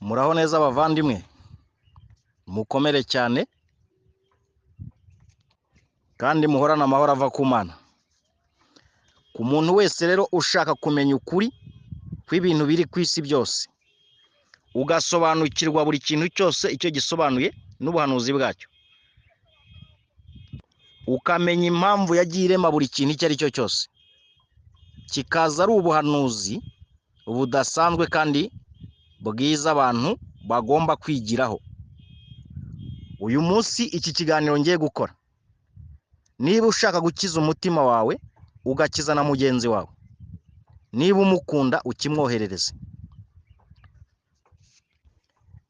Muraho neza abavandimwe, mukomere cyane kandi muhorane amahoro ava ku Mana. Ku muntu wese rero ushaka kumenya ukuri kw'ibintu biri ku isi byose, ugasobanukirwa buri kintu cyose icyo gisobanuye n'ubuhanuzi bwacyo, ukamenya impamvu yagiye irema buri kintu icyo ari cyo cyose, kikaza ari ubuhanuzi budasanzwe kandi bwiza abantu bagomba kwigiraho. Uyu munsi iki kiganiro ngiye gukora, niba ushaka gukiza umutima wawe ugakiza na mugenzi wawe, niba umukunda ukimwoherereze.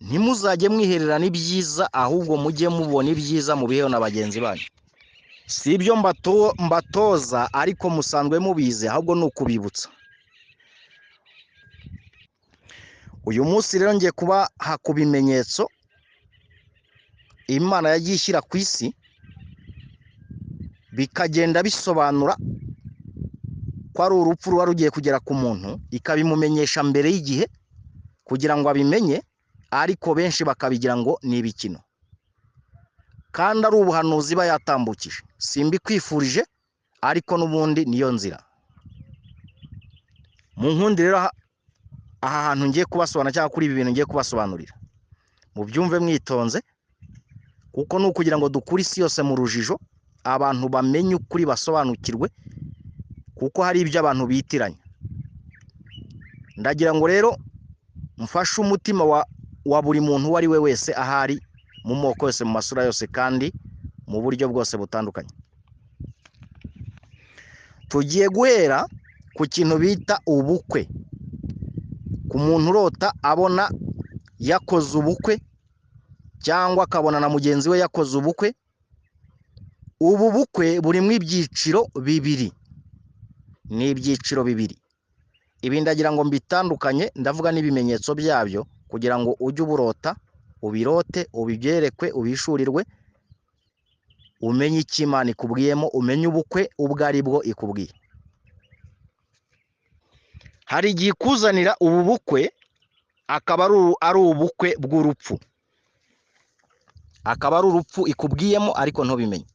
Ntimuzajye mwihererana ibyiza, ahubwo mujye mubona ibyiza mubiheho na bagenzi banyu. Si ibyo mbatoza ariko musanzwe mubizi, ahubwo ni ukubibutsa. Uyu munsi rero ngiye kubaha ku bimenyetso Imana yagiye ishyira ku isi, bikagenda bisobanura ko ari urupfu ruba rugiye kugera ku muntu, ikabimumenyesha mbere y'igihe kugira ngo abimenye, ariko benshi bakabigira ngo ni ibikino, kandi ari ubuhanuzi iba yatambukije. Simbikwifurije, ariko n'ubundi niyo nzira. Mu nkundi rero aha hantu ngiye kubasobanurira, cyangwa kuri ibi bintu ngiye kubasobanurira, mubyumve mwitonze, kuko ni ukugira ngo dukure isi yose mu rujijo, abantu bamenye ukuri basobanukirwe, kuko hari ibyo abantu bitiranya. Ndagira ngo rero mfashe umutima wa buri muntu uwo ari we wese ahari, mu moko yose, mu masura yose, kandi mu buryo bwose butandukanye. Tugiye guhera ku kintu bita ubukwe. Ku muntu urota abona yakoze ubukwe, cyangwa akabona na mugenzi we yakoze ubukwe, ubu bukwe burimo ibyiciro bibiri. Ni ibyiciro bibiri. Ibi ndagira ngo mbitandukanye, ndavuga n'ibimenyetso byabyo kugira ngo ujye uburota, ubirote, ubibyerekwe, ubishurirwe, umenye icyo Imana ikubwiyemo, umenye ubukwe ubwo ari bwo ikubwiye. Hari igihe ikuzanira ubu bukwe akaba ari ubukwe bw'urupfu, akaba ari urupfu ikubwiyemo ariko ntubimenye.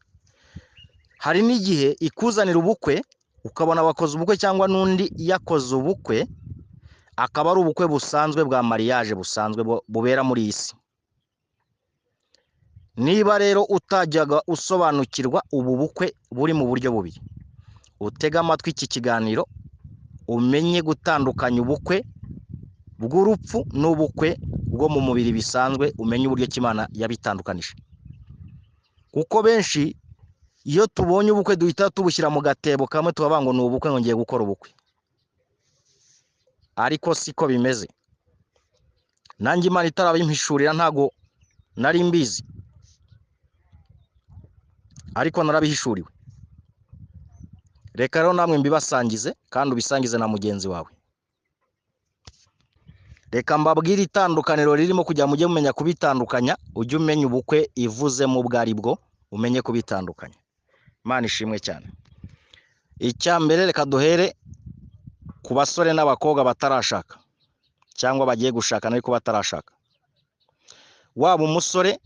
Hari n'igihe ikuzanira ubukwe ukabona wakoze ubukwe cyangwa n'undi yakoze ubukwe, akaba ari ubukwe busanzwe bwa mariage busanzwe bubera muri iyi si. Niba rero utajyaga usobanukirwa ubu bukwe buri mu buryo bubiri, utege amatwi iki kiganiro umenye gutandukanya ubukwe bw'urupfu n'ubukwe bwo mu mubiri bisanzwe, umenye uburyo ki Imana yabitandukanije. Kuko benshi iyo tubonye ubukwe duhita tubushyira mu gatebo kamwe, tukavuga ngo ni ubukwe, ngo ngiye gukora ubukwe, ariko siko bimeze. Nanjye Imana itarabimpishurira ntago nari mbizi, ariko narabihishuriwe. Reka rero namwe mbibasangize, kandi ubisangize na mugenzi wawe. Reka mbabwire itandukaniro ririmo kugira mujye mumenya kubitandukanya, ujye umenya ubukwe ivuzemo ubwo ari bwo, umenye kubitandukanya. Imana ishimwe cyane. Icya mbere, reka duhere ku basore n'abakobwa batarashaka cyangwa bagiye gushakana ariko batarashaka. Waba umusore,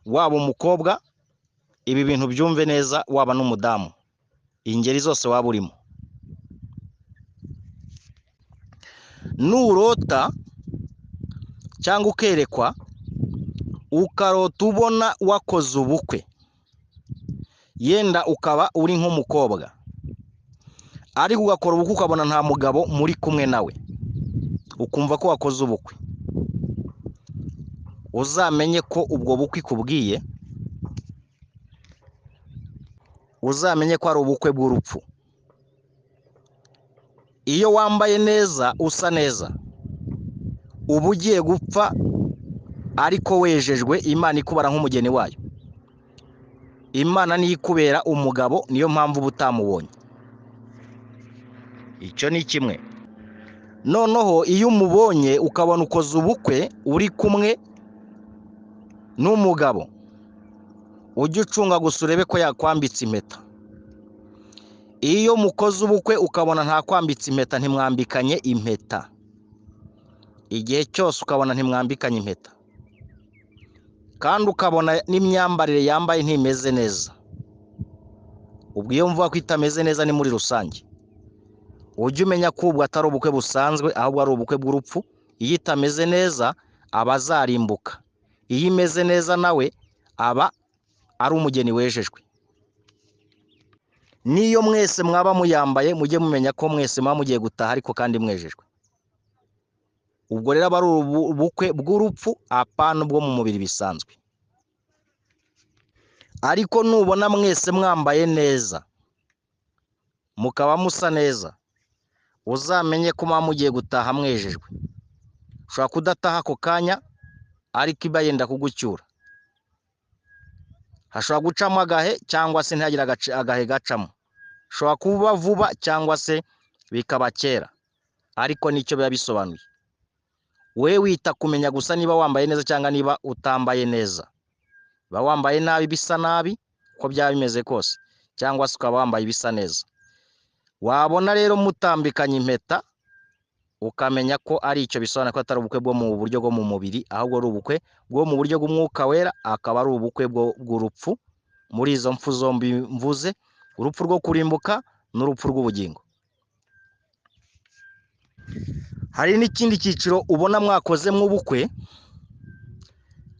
waba umukobwa, ibi bintu byumve neza, waba n'umudamu, ingeri zose waba urimo. Nurota cyangwa ukerekwa, ukarota ubona wakoze ubukwe, yenda ukaba uri nk'umukobwa, ariko ugakora ubukwe ukabona nta mugabo muri kumwe nawe, ukumva ko wakoze ubukwe, uzamenye ko ubwo bukwe ikubwiye, uzamenye ko ari ubukwe bw'urupfu. Iyo wambaye neza, usa neza, uba ugiye gupfa ariko wejejwe, Imana ikubara nk'umugeni wayo. Imana niyo ikubera umugabo, niyo mpamvu uba utamubonye. Icyo ni kimwe. Noneho iyo umubonye ukabona ukoze ubukwe uri kumwe n'umugabo, ujye ucunga gusa urebe ko yakwambitse impeta. Iyo mukoze ubukwe ukabona ntakwambitse impeta, ntimwambikanye impeta, Igihe cyose ukabona ntimwambikanye impeta, kandi ukabona n'imyambarire yambaye ntimeze neza, ubwo iyo mvuga ko itameze neza ni muri rusange, ujye umenya ko ubwo atari ubukwe busanzwe, ahubwo ari ubukwe bw'urupfu. Iyo itameze neza aba azarimbuka, iyo imeze neza nawe aba ari umugeni wejejwe. N'iyo mwese mwaba muyambaye, mujye mumenya ko mwese muba mugiye gutaha ariko kandi mwejejwe. Ubwo rero aba ari ubukwe bw'urupfu, apana ubwo mu mubiri bisanzwe. Ariko nubona mwese mwambaye neza, mukaba musa neza, uzamenye ko muba mugiye gutaha mwejejwe. Ushobora kudataha ako kanya, ariko iba yenda kugucyura. Hashobora gucamo agahe cyangwa se ntihagire agahe gacamo, ushobora kuba vuba cyangwa se bikaba kera, ariko nicyo biba bisobanuye. We wita kumenya gusa niba wambaye neza cyangwa niba utambaye neza. Ba wambaye nabi bisa nabi uko byaba bimeze kose, cyangwa se ukaba wambaye ibisa neza. Wabona rero mutambikanye impeta, ukamenya ko ari icyo bisobanura, ko atari ubukwe bwo mu buryo bwo mu mubiri, ahubwo ari ubukwe bwo mu buryo bw'umwuka wera, akaba ari ubukwe bw'urupfu. Muri izo mfu zombi mvuze, urupfu rwo kurimbuka n'urupfu rw'ubugingo. Hari n'ikindi cyiciro ubona mwakozemo ubukwe,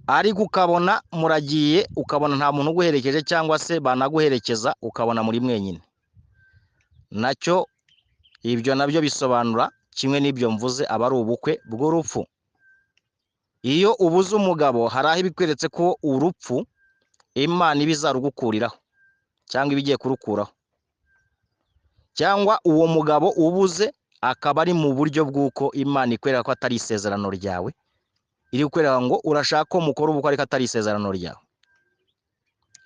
ariko ukabona muragiye, ukabona nta muntu uguherekeje cyangwa se banaguherekeza, ukabona muri mwenyine. Nacyo ibyo nabyo bisobanura kimwe n'ibyo mvuze, aba ari ubukwe bw'urupfu. Iyo ubuze umugabo, hari aho ibikweretse ko urupfu Imana iba izarugukuriraho cyangwa iba igiye kurukuraho, cyangwa uwo mugabo ubuze akaba ari mu buryo bw'uko Imana ikwereka ko atari isezerano ryawe, iri kukwereka ngo urashaka ko mukora ubukwe ariko atari isezerano ryawe.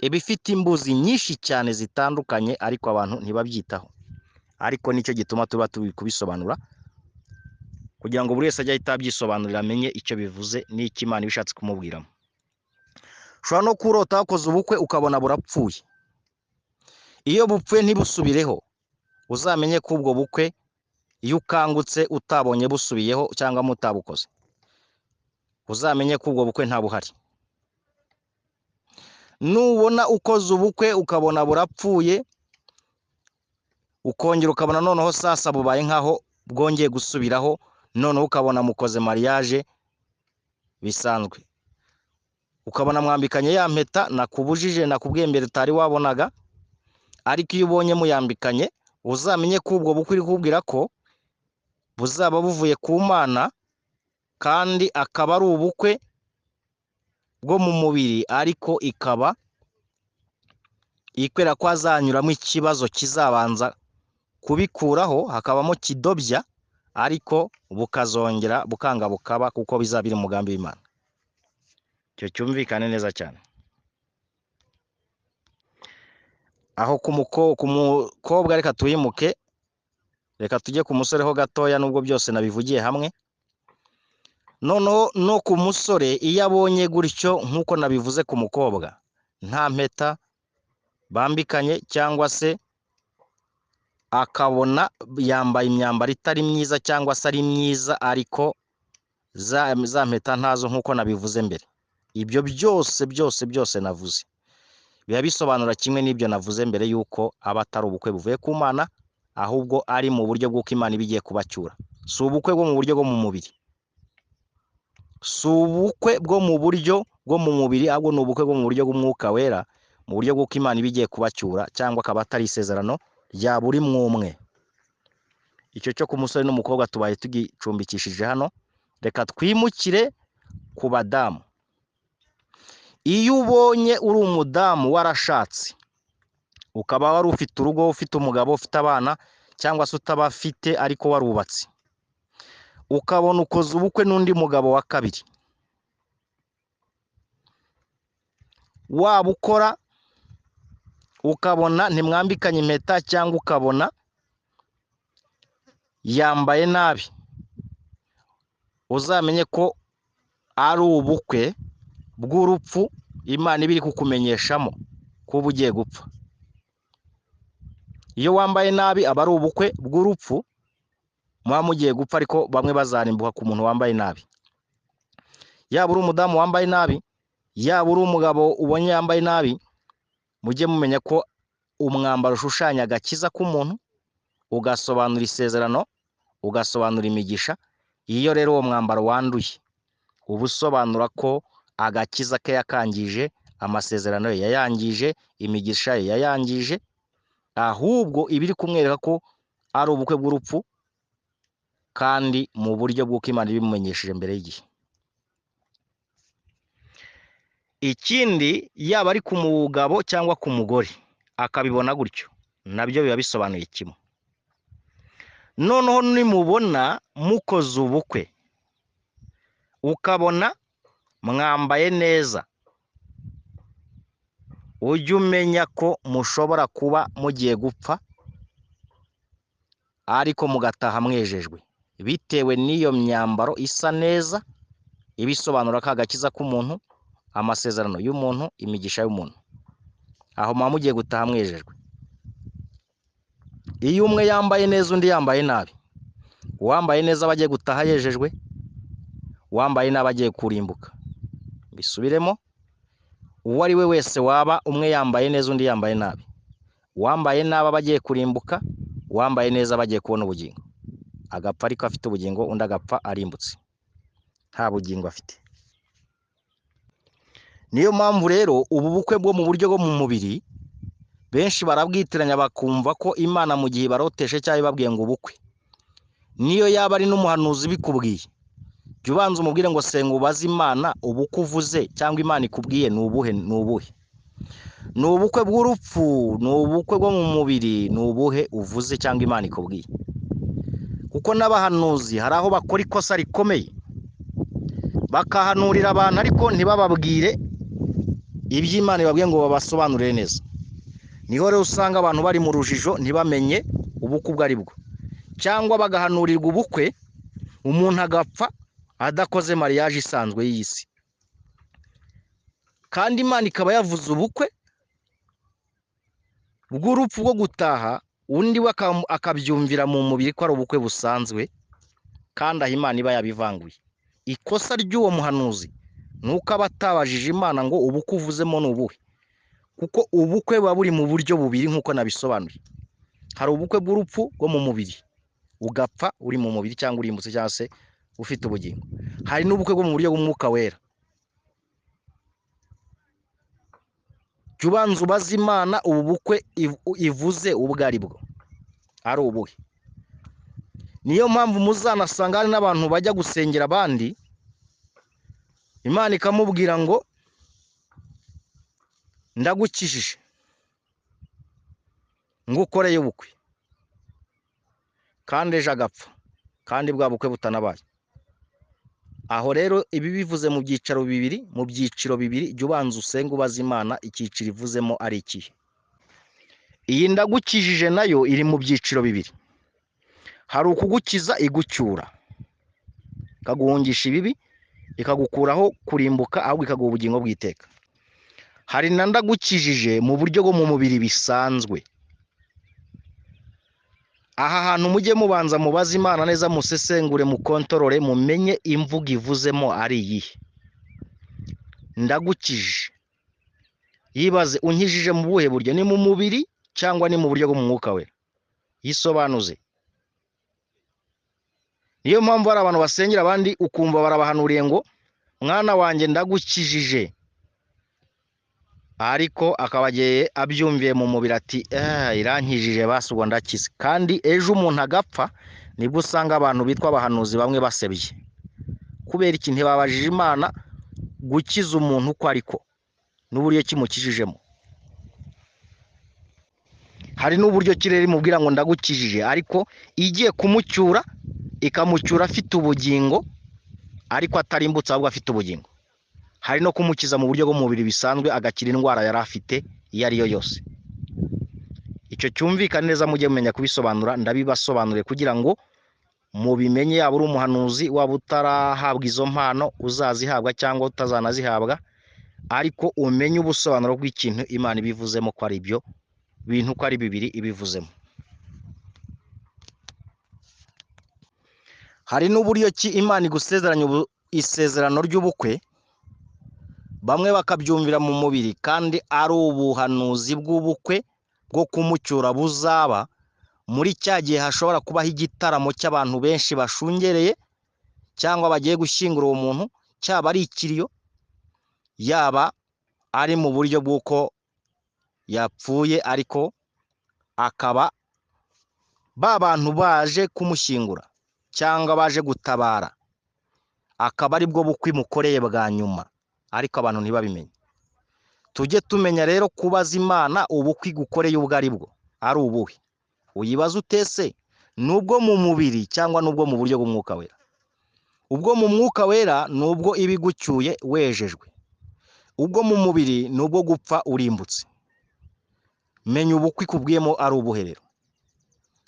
Iba ifite imbuzi nyinshi cyane zitandukanye, ariko abantu ntibabyitaho. Ariko nicyo gituma tuba turi kubisobanura, kugira ngo buri wese ajye ahita abyisobanurira, amenye icyo bivuze n'icyo Imana iba ishatse kumubwiramo. Ushobora no kurota wakoze ubukwe ukabona burapfuye. Iyo bupfuye ntibusubireho, uzamenye ko ubwo bukwe iyo ukangutse utabonye busubiyeho cyangwa mutabukoze, uzamenye ko ubwo bukwe nta buhari. Nubona ukoze ubukwe ukabona burapfuye, ukongera ukabona noneho sasa bubaye nkaho bwongeye gusubiraho, noneho ukabona mukoze mariage bisanzwe, ukabona mwambikanye ya mpeta nakubujije nakubwiye mbere utari wabonaga, ariko iyo ubonye muyambikanye, uzamenye ko ubwo bukwe uri kubwira ko buzaba buvuye ku Mana, kandi akaba ari ubukwe bwo mu mubiri, ariko ikaba ikwera ko azanyuramo ikibazo kizabanza kubikuraho, hakabamo kidobya, ariko bukazongera bukanga bukaba, kuko bizaba biri mu mugambi w'Imana. Icyo cyumvikane neza cyane. Aho ku mukobwa reka tuyimuke, reka tujye ku musore ho gatoya, nubwo byose nabivugiye hamwe. Noneho no ku musore iyo abonye gutyo nk'uko nabivuze ku mukobwa, nta mpeta bambikanye cyangwa se akabona yambaye imyambaro itari myiza cyangwa se ari myiza ariko za mpeta ntazo nk'uko nabivuze mbere. Ibyo byose byose byose navuze biba bisobanura kimwe n'ibyo navuze mbere y'uko aba atari ubukwe buvuye ku Mana, ahubwo ari mu buryo bw'uko Imana iba igiye kubacyura. Si ubukwe bwo mu buryo bwo mu mubiri, si ubukwe bwo mu buryo bwo mu mubiri, ahubwo ni ubukwe bwo mu buryo bw'umwuka wera, mu buryo bw'uko Imana iba igiye kubacyura, cyangwa akaba atari isezerano rya buri mwumwe. Icyo cyo ku musore n'umukobwa tubaye tugicumbikishije hano. Reka twimukire ku badamu. Iyo ubonye uri umudamu warashatse, ukaba wari ufite urugo, ufite umugabo, ufite abana, cyangwa se utabafite ariko warubatse, ukabona ukoze ubukwe n'undi mugabo wa kabiri, waba ukora ukabona ntimwambikanye impeta, cyangwa ukabona yambaye nabi, uzamenye ko ari ubukwe bw'urupfu Imana iba iri kukumenyeshamo ko uba ugiye gupfa. Iyo wambaye nabi aba ari ubukwe bw'urupfu, Muba mugiye gupfa, ariko bamwe bazarimbuka ku muntu wambaye nabi. Yaba uri umudamu wambaye nabi, yaba uri umugabo ubonye yambaye nabi, mujye mumenya ko umwambaro ushushanya agakiza k'umuntu, ugasobanura isezerano, ugasobanura imigisha. Iyo rero uwo mwambaro wanduye, uba usobanura ko agakiza ke yakangije, amasezerano ye yayangije, imigisha ye yayangije, ahubwo ibiri kumwereka ko ari ubukwe bw'urupfu, kandi mu buryo bw'uko Imana ibimumenyesheje mbere y'igihe. Ikindi, yaba ari ku mugabo cyangwa ku mugore akabibona gutyo, nabyo biba bisobanuye kimwe. Noneho nimubona mukoze ubukwe, ukabona mwambaye neza, ujye umenya ko mushobora kuba mugiye gupfa, ariko mugataha mwejejwe, bitewe n'iyo myambaro isa neza, ibisobanura ko agakiza k'umuntu, amasezerano y'umuntu, imigisha y'umuntu. Aho muba mugiye gutaha mwejejwe. Iyo umwe yambaye neza undi yambaye nabi, uwambaye neza aba agiye gutaha yejejwe, uwambaye nabi agiye kurimbuka. Bisubiremo, uwo ari we wese waba umwe yambaye neza undi yambaye nabi, uwambaye nabi aba agiye kurimbuka, uwambaye neza aba agiye kubona ubugingo. Agapfa ariko afite ubugingo, undi agapfa arimbutse, nta bugingo afite. Niyo mpamvu rero ubu bukwe bwo mu buryo bwo mu mubiri benshi barabwitiranya, bakumva ko Imana mu gihe ibaroteshe cyangwa ibabwiye ngo ubukwe, niyo yaba ari n'umuhanuzi bikubwiye, jya ubanza umubwire ngo senga ubaze Imana ubukwe uvuze cyangwa Imana ikubwiye ni ubuhe, ni ubuhe? Ni ubukwe bw'urupfu, ni ubukwe bwo mu mubiri, ni ubuhe uvuze cyangwa Imana ikubwiye? Kuko n'abahanuzi hari aho bakora ikosa rikomeye, bakahanurira abantu ariko ntibababwire iby'Imana ibabwiye ngo babasobanurire neza. Niho rero usanga abantu bari mu rujijo, ntibamenye ubukwe ubwo ari bwo, cyangwa bagahanurirwa ubukwe, umuntu agapfa adakoze mariage isanzwe y'iyi si, kandi Imana ikaba yavuze ubukwe bw'urupfu bwo gutaha, undi we akabyumvira mu mubiri ko ari ubukwe busanzwe, kandi aho Imana iba yabivanguye. Ikosa ry'uwo muhanuzi ni uko aba atabajije Imana ngo ubukwe uvuzemo ni ubuhe, kuko ubukwe buba buri mu buryo bubiri nk'uko nabisobanuye. Hari ubukwe bw'urupfu bwo mu mubiri, ugapfa uri mu mubiri cyangwa urimbutse cyangwa se ufite ubugingo. Hari n'ubukwe bwo mu buryo bw'umwuka wera. Jya ubanza ubaze Imana ubu bukwe ivuze ubwo ari bwo, ari ubuhe. Niyo mpamvu muzanasanga hari n'abantu bajya gusengera abandi, Imana ikamubwira ngo ndagukijije ngukoreye ubukwe, kandi ejo agapfa, kandi bwa bukwe butanabaye. Aho rero ibi bivuze mu byicaro bibiri, mu byiciro bibiri, jya ubanza usenge ubaze Imana icyiciro ivuzemo ari ikihe. Iyi ndagukijije nayo iri mu byiciro bibiri. Hari ukugukiza igucyura, ikaguhungisha ibibi, ikagukuraho kurimbuka, ahubwo ikaguha ubugingo bw'iteka. Hari na ndagukijije mu buryo bwo mu mubiri bisanzwe. Aha hantu mujye mubanza mubaze Imana neza, musesengure, mukontorore, mumenye imvugo ivuzemo ari iyihe. Ndagukijije, yibaze unkijije mu buhe buryo, ni mu mubiri cyangwa ni mu buryo bwo mu mwuka wera? Yisobanuze. Niyo mpamvu hari abantu basengera abandi ukumva barabahanuriye ngo mwana wanjye ndagukijije, ariko akaba agiye abyumviye mu mubiri ati irankijije basi ubwo ndakize. Kandi ejo umuntu agapfa, nibwo usanga abantu bitwa abahanuzi bamwe basebye. Kubera iki? Ntibabajije Imana gukiza umuntu uko ariko n'uburyo kimukijijemo. Hari n'uburyo kirere imubwira ngo ndagukijije, ariko igiye kumucyura ikamucyura afite ubugingo, ariko atarimbutse ahubwo afite ubugingo. Hari no kumukiza mu buryo bw'umubiri bisanzwe, agakira indwara yari afite iyo ari yo yose. Icyo cyumvikane neza, mujye mumenya kubisobanura, ndabibasobanuriye kugira ngo mubimenye. Yaba uri umuhanuzi, waba utarahabwa izo mpano, uzazihabwa cyangwa utazanazihabwa, ariko umenye ubusobanuro bw'ikintu Imana ibivuzemo ko ari ibyo bintu uko ari bibiri ibivuzemo. Hari n'uburyo ki Imana igusezeranya isezerano ry'ubukwe, bamwe bakabyumvira mu mubiri kandi ari ubuhanuzi bw'ubukwe bwo kumucyura buzaba muri cya gihe hashobora kubaho igitaramo cy'abantu benshi bashungereye cyangwa bagiye gushyingura uwo muntu, cyaba ari ikiriyo, yaba ari mu buryo bw'uko yapfuye ariko akaba ba bantu baje kumushyingura cyangwa baje gutabara, akaba aribwo bukwe imukoreye bwa nyuma, ariko abantu ntibabimenye. Tujye tumenya rero kubaza Imana ubukwe igukoreye ubwo ari bwo, ari ubuhe. Uyibaza utese nubwo mu mubiri cyangwa nubwo mu buryo bw'umwuka wera. Ubwo mu mwuka wera nubwo iba igucyuye wejejwe, ubwo mu mubiri nubwo gupfa urimbutse. Menya ubukwe ikubwiyemo ari ubuhe rero,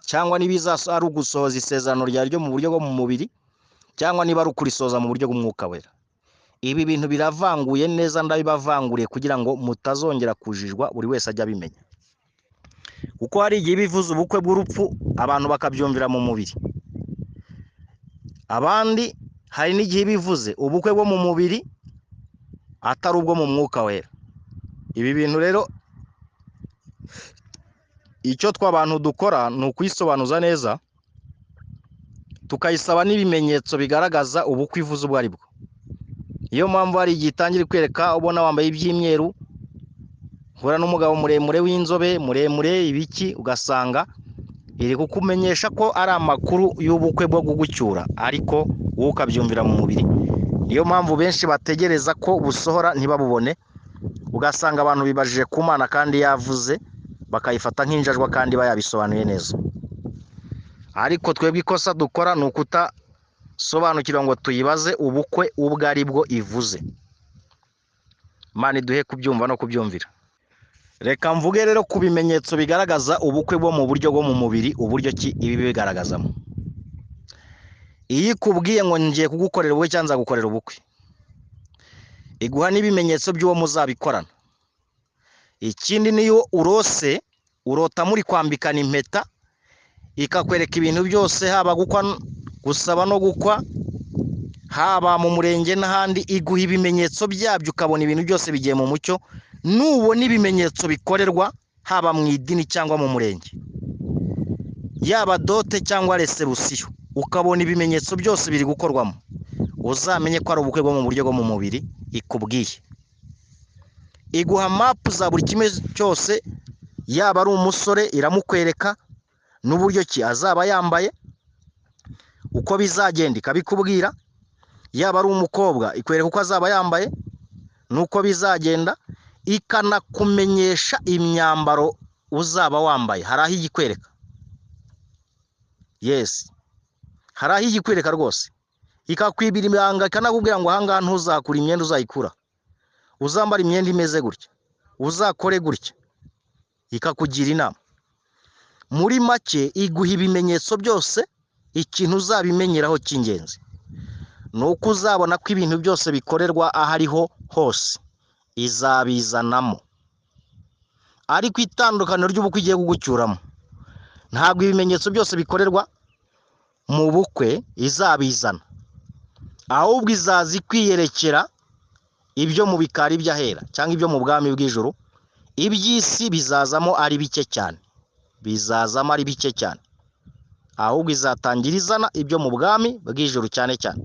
cyangwa niba ari ugusohoza isezerano ryawe ryo mu buryo bwo mu mubiri, cyangwa niba ari ukurisohoza mu buryo bw'umwuka wera. Ibi bintu biravanguye neza, ndabibavanguriye kugira ngo mutazongera kujijwa, buri wese ajye abimenya. Kuko hari igihe bivuze ubukwe bw'urupfu abantu bakabyumvira mu mubiri, abandi hari n'igihe bivuze ubukwe bwo mu mubiri atari ubwo mu mwuka wera. Ibi bintu rero icyo twabantu dukora ni ukuyisobanuza neza, tukayisaba n'ibimenyetso bigaragaza ubukwe ivuze ubwo ari bwo. Iyo mpamvu hari igihe itangira kwereka ubona wambaye iby'imyeru, uhura n'umugabo muremure w'inzobe muremure ibiki, ugasanga iri kukumenyesha ko ari amakuru y'ubukwe bwo kugucyura, ariko wowe ukabyumvira mu mubiri. Niyo mpamvu benshi bategereza ko busohora ntibabubone, ugasanga abantu bibajije ku Mana kandi yavuze, bakayifata nk'injajwa kandi bayabisobanuye neza. Ariko twebwe ikosa dukora ni ukutasobanukirwa ngo tuyibaze ubukwe ubwo ari bwo ivuze. Imana iduhe kubyumva no kubyumvira. Reka mvuge rero ku bimenyetso bigaragaza ubukwe bwo mu buryo bwo mu mubiri, uburyo ki ibi bigaragazamo. Iyo ikubwiye ngo ngiye kugukorera ubukwe cyangwa nzagukorera ubukwe, iguha n'ibimenyetso by'uwo muzabikorana. Ikindi niyo urose, urota muri kwambikana impeta, ikakwereka ibintu byose, haba gukwa, gusaba no gukwa, haba mu murenge n'ahandi, iguha ibimenyetso byabyo, ukabona ibintu byose bigiye mu mucyo. Nubona ibimenyetso bikorerwa haba mu idini cyangwa mu murenge, yaba dote cyangwa resebusiyo, ukabona ibimenyetso byose biri gukorwamo, uzamenye ko ari ubukwe bwo mu buryo bwo mu mubiri ikubwiye. Iguha mapu za buri kimwe cyose, yaba ari umusore iramukwereka n'uburyo ki azaba yambaye, uko bizagenda ikabikubwira, yaba ari umukobwa ikwereka uko azaba yambaye n'uko bizagenda, ikanakumenyesha imyambaro uzaba wambaye. Hari aho igikwereka, yes, hari aho igikwereka rwose, ikakwibira ibanga, ikanakubwira ngo ahangaha ntuzakura imyenda, uzayikura, uzambara imyenda imeze gutya, uzakore gutya, ikakugira inama. Muri make iguha ibimenyetso byose. Ikintu uzabimenyeraho cy'ingenzi ni uko uzabona ko ibintu byose bikorerwa aho ariho hose izabizanamo. Ariko itandukaniro ry'ubukwe igiye kugucyuramo, ntabwo ibimenyetso byose bikorerwa mu bukwe izabizana, ahubwo izaza ikwiyerekera ibyo mu bikari by'ahera cyangwa ibyo mu bwami bw'ijuru. Iby'isi bizazamo ari bike cyane, bizazamo ari bike cyane, ahubwo izatangira izana ibyo mu bwami bw'ijuru cyane cyane.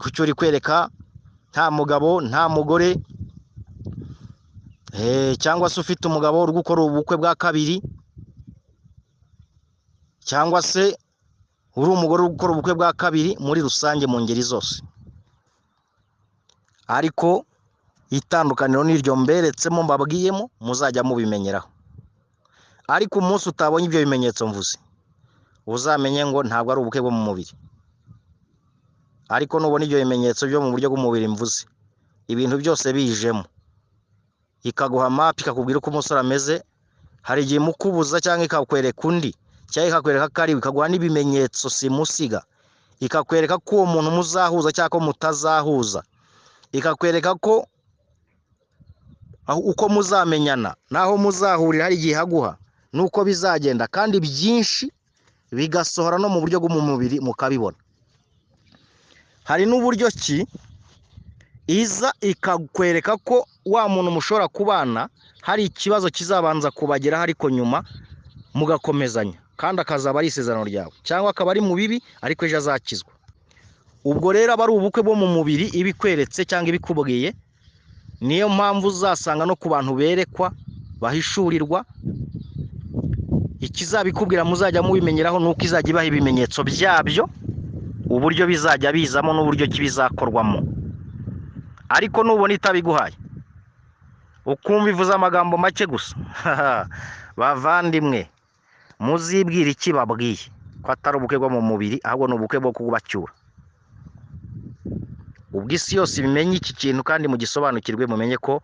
Kucyo uri kwereka nta mugabo nta mugore, cyangwa se ufite umugabo uri gukora ubukwe bwa kabiri, cyangwa se uri umugore uri gukora ubukwe bwa kabiri, muri rusange mu ngeri zose. Ariko itandukaniro n'iryo mberetsemo mbabwiyemo, muzajya mubimenyeraho. Ariko umunsi utabonye ibyo bimenyetso mvuze, uzamenye ngo ntabwo ari ubukwe bwo mu mubiri. Ariko nubona ibyo bimenyetso byo mu buryo bw'umubiri mvuze, ibintu byose bijemo, ikaguha mapu, ikakubwira uko umusore ameze, hari igihe imukubuza cyangwa ikakwereka undi, cyangwa ikakwereka ko ari we, ikaguha n'ibimenyetso simusiga, ikakwereka ko uwo muntu muzahuza cyangwa ko mutazahuza, ikakwereka ko uko muzamenyana n'aho muzahurira, hari igihe haguha n'uko bizagenda, kandi byinshi bigasohora no mu buryo bw'umubiri mukabibona. Hari n'uburyo ki iza ikakwereka ko wa muntu mushobora kubana hari ikibazo kizabanza kubageraho, ariko nyuma mugakomezanya, kandi akazaba ari isezerano ryawe, cyangwa akaba ari mu bibi ariko ejo azakizwa. Ubwo rero aba ari ubukwe bwo mu mubiri ibikweretse cyangwa ibikubwiye. Niyo mpamvu uzasanga no ku bantu berekwa bahishurirwa, ikizabikubwira muzajya mubimenyeraho nuko izajya ibaha ibimenyetso byabyo, uburyo bizajya bizamo n'uburyo kibizakorwamo. Ariko nubona itabiguhaye ukumva ivuze amagambo make gusa, bavandimwe, muzibwira iki babwiye ko atari ubukwe bwo mu mubiri, ahubwo ni ubukwe bwo kubacyura. Ubwo isi yose ibimenye iki kintu kandi mugisobanukirwe, mumenye ko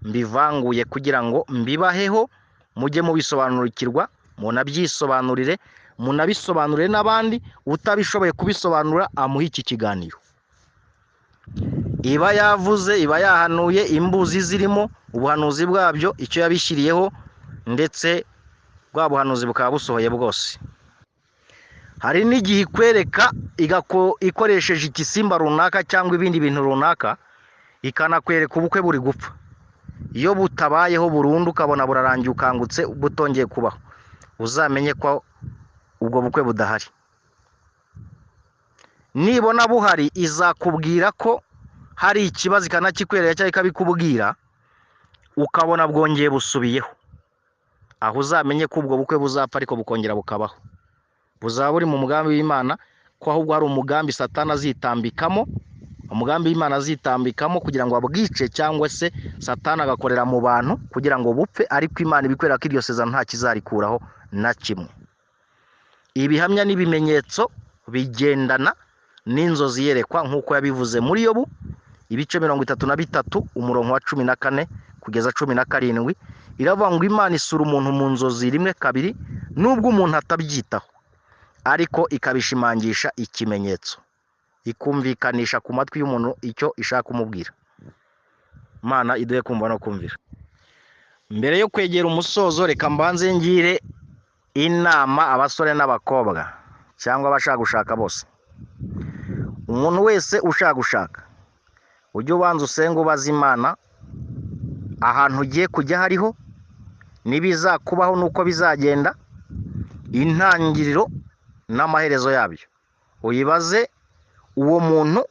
mbivanguye kugira ngo mbibaheho, mujye mubisobanukirwa, munabyisobanurire, munabisobanurire n'abandi. Utabishoboye kubisobanura amuhe iki kiganiro. Iba yavuze, iba yahanuye, imbuzi zirimo ubuhanuzi bwabyo, icyo yabishyiriyeho, ndetse bwa buhanuzi bukaba busohoye bwose. Hari n'igihe ikwereka ikoresheje igisimba runaka cyangwa ibindi bintu runaka, ikanakwereka ubukwe buri gupfa. Iyo butabayeho burundu ukabona burarangiye ukangutse butongeye kubaho, uzamenye ko ubwo bukwe budahari. Nibona buhari izakubwira ko hari ikibazo, ikanakikwereka cyangwa ikabikubwira, ukabona bwongeye busubiyeho. Aho uzamenye ko ubwo bukwe buzapfa ariko bukongera bukabaho. Buzaba buri mu mugambi w'Imana, ko ahubwo hari umugambi Satani azitambikamo, umugambi w'Imana azitambikamo kugira ngo abwice, cyangwa se Satani agakorera mu bantu kugira ngo bupfe, ariko Imana ibikwereka ko iryo sezerano nta kizarikuraho na kimwe. Ibihamya n'ibimenyetso bigendana n'inzozi yerekwa, nk'uko yabivuze muri Yobu ibice 33 umurongo wa 14 kugeza 17. Iravuga ngo Imana isura umuntu mu nzozi rimwe kabiri, nubwo umuntu atabyitaho, ariko ikabishimangisha ikimenyetso, ikumvikanisha ku matwi y'umuntu icyo ishaka kumubwira. Imana iduhe kumva no kumvira. Mbere yo kwegera umusozo, reka mbanze ngire inama abasore n'abakobwa cyangwa abashaka gushaka bose. Umuntu wese ushaka gushaka, ujye ubanza usenge ubaze Imana ahantu ugiye kujya hariho, n'ibizakubaho nuko bizagenda, intangiriro n'amaherezo yabyo. Uyibaze uwo muntu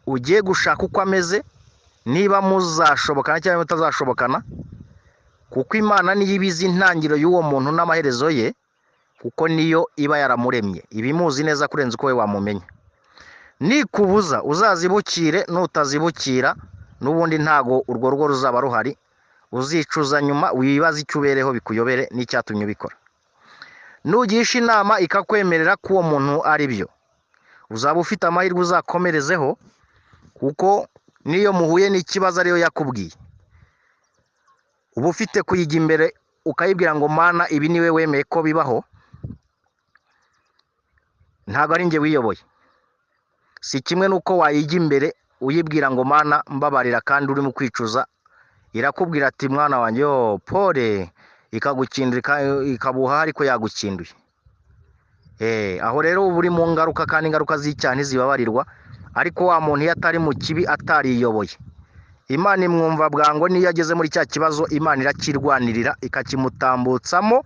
ugiye gushaka uko ameze, niba muzashobokana cyangwa mutazashobokana, kuko Imana niyo ibizi intangiriro y'uwo muntu n'amaherezo ye, kuko niyo iba yaramuremye, ibimuzi neza kurenza uko we wamumenya. Nikubuza uzazibukire, nutazibukira n'ubundi ntago urwo rugo ruzaba ruhari, uzicuza nyuma wibaze icyo ubereho bikuyobere n'icyatumye ubikora. Nugisha inama ikakwemerera ko uwo muntu ari byo, uzaba ufite amahirwe uzakomerezeho, kuko niyo muhuye n'ikibazo ariyo yakubwiye, uba ufite kuyijya imbere ukayibwira ngo Mana, ibi niwe wemeye ko bibaho, ntabwo ari njye wiyoboye. Si kimwe n'uko wayijya imbere uyibwira ngo Mana mbabarira kandi urimo kwicuza, irakubwira ati mwana wanjye yo pole, ikagukindura ikabuha ariko yagukinduye. Aho rero uba uri mu ngaruka, kandi ingaruka z'icyaha ntizibabarirwa. Ariko wa muntu iyo atari mu kibi atariyoboye, Imana imwumva bwango, niyo ageze muri cya kibazo Imana irakirwanirira ikakimutambutsamo,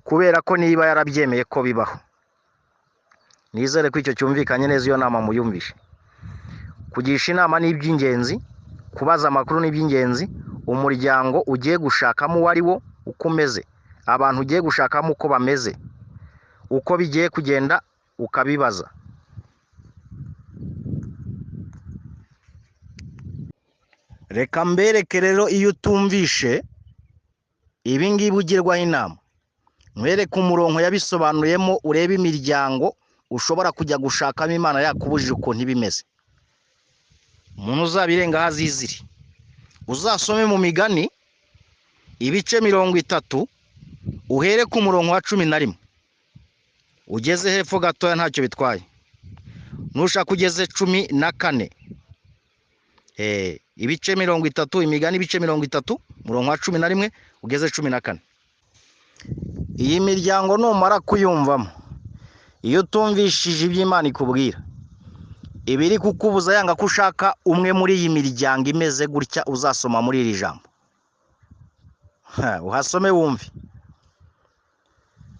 kubera ko niba yarabyemeye ko bibaho. Nizere ko icyo cyumvikanye neza, iyo nama muyumvishe. Kugisha inama ni iby'ingenzi, kubaza amakuru ni iby'ingenzi, umuryango ugiye gushakamo uwo ari wo uko umeze, abantu ugiye gushakamo uko bameze, uko bigiye kugenda ukabibaza. Reka mbereke rero, iyo utumvishe ibi ngibi ugirwaho inama, mwereke umurongo yabisobanuyemo, urebe imiryango ushobora kujya gushakamo Imana yakubujije ukuntu ibimeze. Umuntu uzabirengaho azizire. Uzasome mu Migani ibice 30 uhere ku murongo wa 11 ugeze hepfo gatoya, ntacyo bitwaye. Nushaka ugeze 14. Ibice 30, Imigani ibice 30 umurongo wa 11 ugeze 14. Iyi miryango numara kuyumvamo, iyo utumvishije iby'Imana ikubwira, Ibiri kukubuza yanga ko ushaka umwe muri iyi miryango imeze gutya uzasoma muri iri jambo. Uhasome wumve.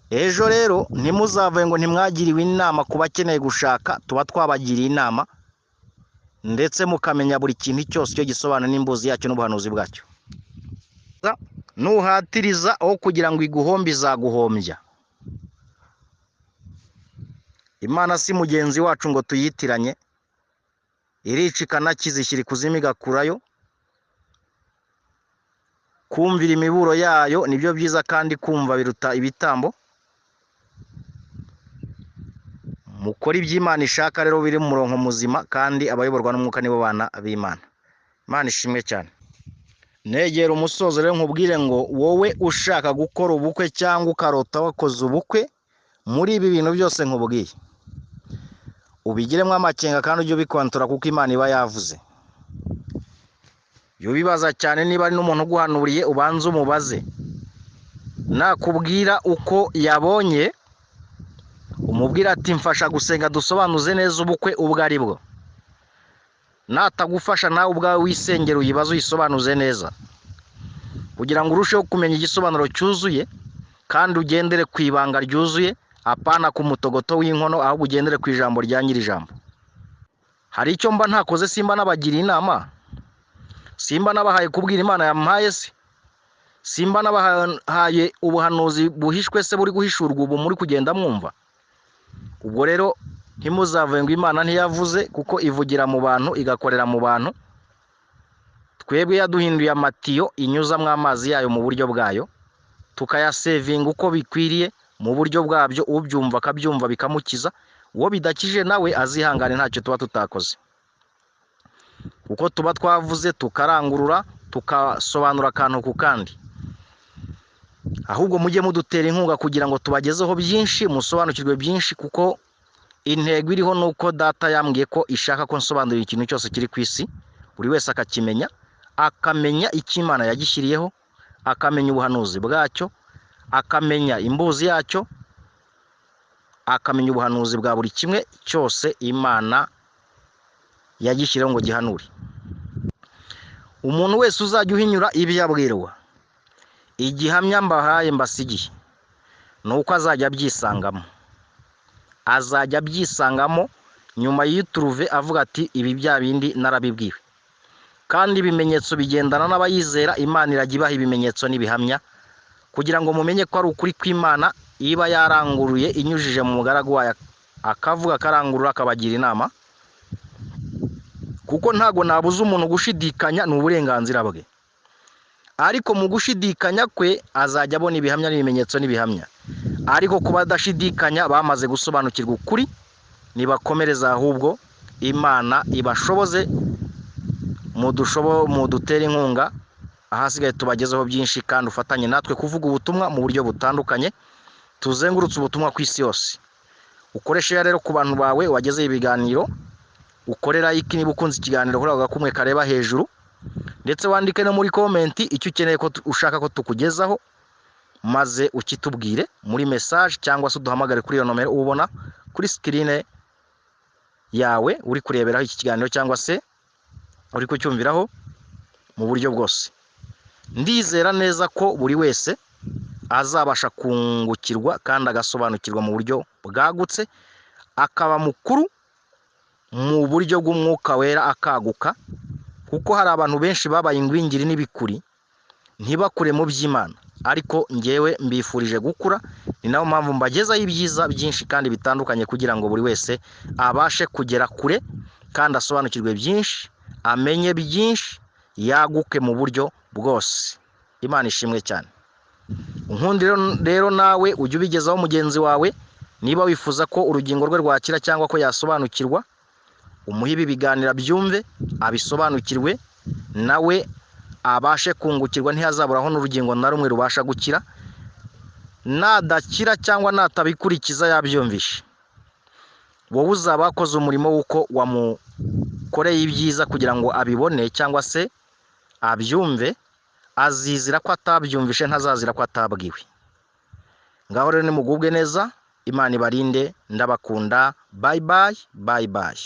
Ejo rero ntimuzavuye ngo ntimwagiriwe inama ku bakeneye gushaka, tuba twabagiriye inama ndetse mukamenya buri kintu cyose icyo gisobanura n'imbuzi yacyo n'ubuhanuzi bwacyo. Nuhatiriza aho kugira ngo iguhombe izaguhombya. Imana si mugenzi wacu ngo tuyitiranye, irica ikanakiza ishyira ikuzimu igakurayo. Kumvira imiburo yayo nibyo byiza kandi kumva biruta ibitambo. Mukora iby'Imana ishaka rero biri mu murongo muzima, kandi abayoborwa n'umwuka nibo bana b'Imana. Imana ishimwe cyane. Negera umusozo rero nkubwire ngo wowe ushaka gukora ubukwe cyangwa ukarota wakoze ubukwe, muri ibi bintu byose nkubwiye ubigiremo amakenga kandi ujye ubikontora kuko Imana iba yavuze. Jya ubibaza cyane, niba ari n'umuntu uguhanuriye ubanze umubaze, nakubwira uko yabonye umubwira ati mfasha gusenga dusobanuze neza ubukwe ubwo ari bwo. Natagufasha nawe ubwawe wisengera uyibaze uyisobanuze neza, kugira ngo urusheho kumenya igisobanuro cyuzuye kandi ugendere ku ibanga ryuzuye, apana ku mutogoto w'inkono, ahubwo ugendere ku ijambo rya nyir'ijambo. Hari icyo mba ntakoze, simba nabagiriye inama, simba nabahaye kubwira Imana yampaye se, simba nabahaye ubuhanuzi buhishwe se buri guhishurwa ubu muri kugenda mwumva. Ubwo rero ntimuzavuge ngo Imana ntiyavuze, kuko ivugira mu bantu igakorera mu bantu. Twebwe yaduhinduye amatiyo inyuzamo amazi yayo mu buryo bwayo, tukayasevinga uko bikwiriye mu buryo bwabyo, ubyumva akabyumva bikamukiza, uwo bidakije nawe azihangane, ntacyo tuba tutakoze, kuko tuba twavuze tukarangurura tukasobanura akantu ku kandi. Ahubwo mujye mudutera inkunga kugira ngo tubagezeho byinshi, musobanukirwe byinshi, kuko intego iriho ni uko data yambwiye ko ishaka ko nsobanurira ikintu cyose kiri ku isi, buri wese akakimenya, akamenya icyo Imana yagishyiriyeho, akamenya ubuhanuzi bwacyo, akamenya imbuzi yacyo, akamenya ubuhanuzi bwa buri kimwe cyose Imana yagishyiriyeho ngo gihanure. Umuntu wese uzajya uhinyura ibyo abwirwa, igihamya mbahaye mbasigiye ni uko azajya abyisangamo, azajya abyisangamo nyuma y'ituruve avuga ati ibi bya bindi narabibwiwe. Kandi ibimenyetso bigendana n'abayizera, Imana irajya ibaha ibimenyetso n'ibihamya kugira ngo mumenye ko ari ukuri kw'Imana iba yaranguruye inyujije mu mugaragu wayo, akavuga akarangurura akabagira inama. Kuko ntago nabuza umuntu gushidikanya, ni uburenganzira bwe, ariko mu gushidikanya kwe azajya abona ibihamya n'ibimenyetso n'ibihamya. Ariko kuba adashidikanya bamaze gusobanukirwa ukuri, nibakomereza ahubwo Imana ibashoboze, mudutere inkunga, ahasigaye tubagezeho byinshi, kandi ufatanye natwe kuvuga ubutumwa mu buryo butandukanye, tuzengurutse ubutumwa ku isi yose. Ukoreshe rero ku bantu bawe wagezeho ibiganiro, ukore like niba ukunze ikiganiro kuri ako gakumwe kareba hejuru, ndetse wandike no muri komenti icyo ukeneye ko ushaka ko tukugezaho, maze ukitubwire muri message cyangwa se uduhamagare kuri iyo nomero ubona kuri screen yawe uri kureberaho iki kiganiro cyangwa se uri kucyumviraho mu buryo bwose. Ndizera neza ko buri wese azabasha kungukirwa kandi agasobanukirwa mu buryo bwagutse, akaba mukuru mu buryo bw'umwuka wera, akaguka, kuko hari abantu benshi babaye ingwingiri n'ibikuri ntibakure mu by'Imana. Ariko ngewe mbifurije gukura, ni nayo mpamvu mbagezaho ibyiza byinshi kandi bitandukanye, kugira ngo buri wese abashe kugera kure kandi asobanukirwe byinshi, amenye byinshi, yaguke mu buryo bwose. Imana ishimwe cyane. Unkundi rero nawe ujye ubigezaho mugenzi wawe, niba wifuza ko urugingo rwe rwakira cyangwa ko yasobanukirwa, umuhe ibi biganiro abyumve, abisobanukirwe, nawe abashe kungukirwa, ntihazaburaho n'urugingo na rumwe rubasha gukira. Nadakira cyangwa natabikurikiza yabyumvishe, wowe uzaba wakoze umurimo w'uko wamukoreye ibyiza kugira ngo abibone cyangwa se abyumve, azizira ko atabyumvishe, ntazazira ko atabwiwe. Ngaho rero nimugubwe neza, Imana ibarinde, ndabakunda. Bye bye, bye bye.